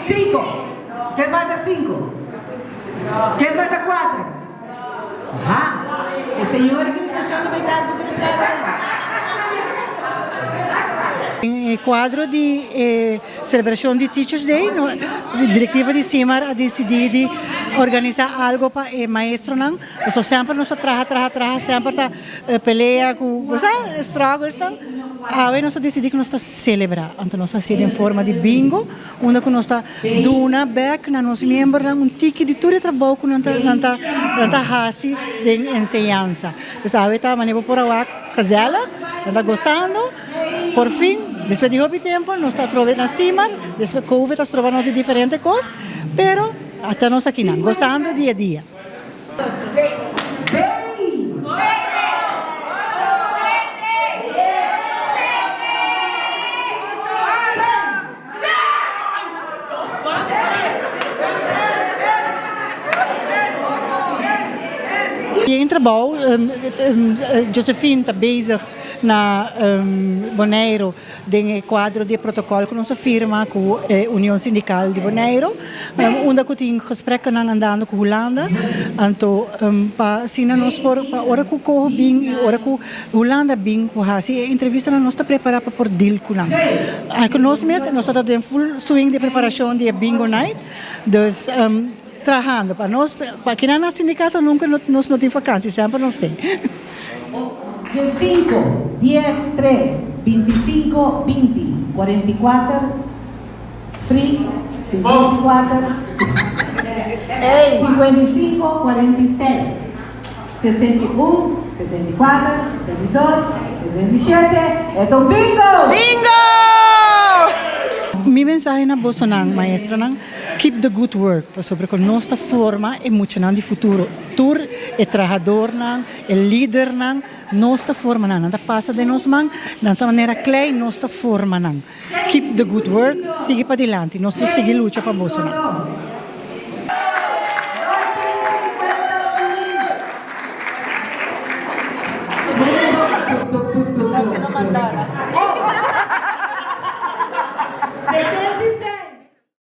Cinco. Ken falta cinco? Ken falta cuater? Aha. E señora ki ta trashando pa e cas cu ta traha. Den e cuadro di e celebracion di Teachers Day, directiva di Simar a dicidi di organisa algo pa e maestronan. Pasobra semper nos ta traha, traha, traha, semper ta pelea cu, bo sa, struggles nan. Awe nos a dicidi cu nos ta celebra. Anto nos a haci den forma di bingo, unda cu nos ta duna bek na nos miembronan un tiki di tur e trabou cu nan ta, nan ta, nan ta haci den enseñansa. Dus awe ta manera bo por a wak gezellig, nan ta gozando. Por fin, despues di hopi tempo, nos ta atrobe na Simar, despues Covid a stroba nos di diferente cos, pero ata nos akinan, gozando di e dia. Bien trabou, Josephine ta bezig na Boneiru den e kuadro di e protokòl ku nos a firma ku e Union Sindikal di Boneiru, unda ku tin gespreknan andando ku Hulanda, anto pa asina nos por pa ora ku koho bin i ora ku Hulanda bin ku hasi e entrevistanan nos ta prepará pa por deal ku nan. Ku nos mes nos ta den full swing di preparashon di e bingo night, dus trahando pa nos pa kinan na sindikato nunka nos no tin vakansi semper nos tin. Diescinco, dies, tres, binticinco, binti, cuarenticuater, fri, cincuenticuater, cincuenticinco, cuarentiseis, sesentiun, sesenticuater, setentidos, sesentishete, e ta un bingo! Bingo! Mi mensahe na bosonan, maestronan, keep the good work, pasobra cu nos ta forma e muchanan di futuro. Tur e trahadornan, E lidernan, nos ta forma nan. Nan ta pasa den nos man, nan ta manera klei, nos ta forma nan. Keep the good work, sigui padilanti, nos lo sigui lucha pa bosonan.